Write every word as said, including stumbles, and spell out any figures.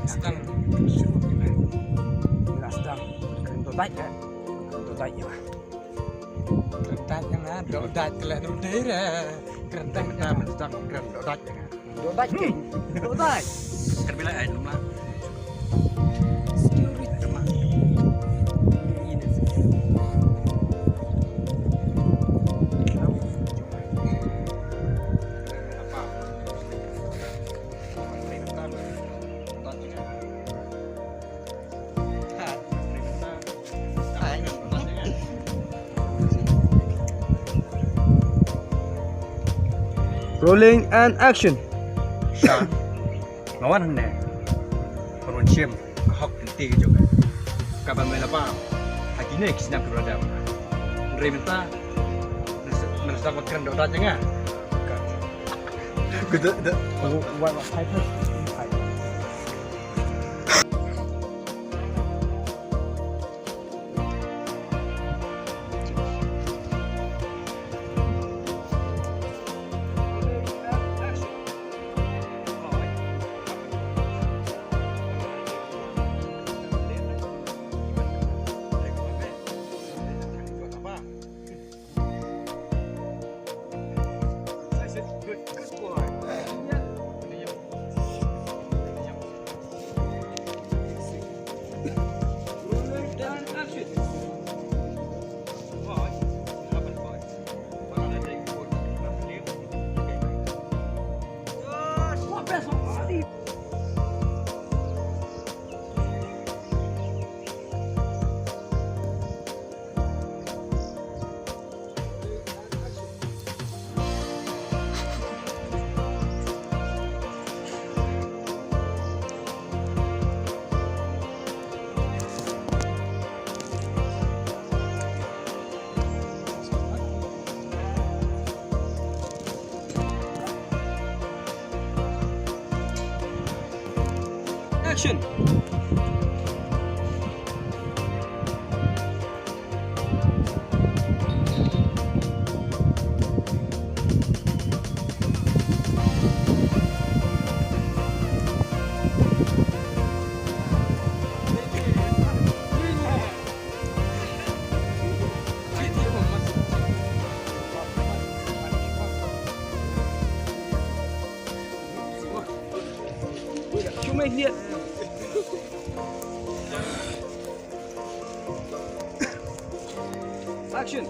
Sdang. Sdang. Kren to dait ka. Kren to dait ïa. Kren dait ïa nga, to dait ka la to dait re. Kren dait ïa nga, sdang kren to dait ïa nga. To dait ki. To dait. Kren bilai ai lum la. Rolling and action. Sha. Nga wan hangne. Ka wan shim. Ka hok lynti ka jong ka. Kaba me la bam. Ha kine ki snem ki ba la dep. Hynrei mynta. Mynta ka kren da u dait ïa nga. Ka. Ka da, da. Wan, wan, wan, five minutes. Action. Action.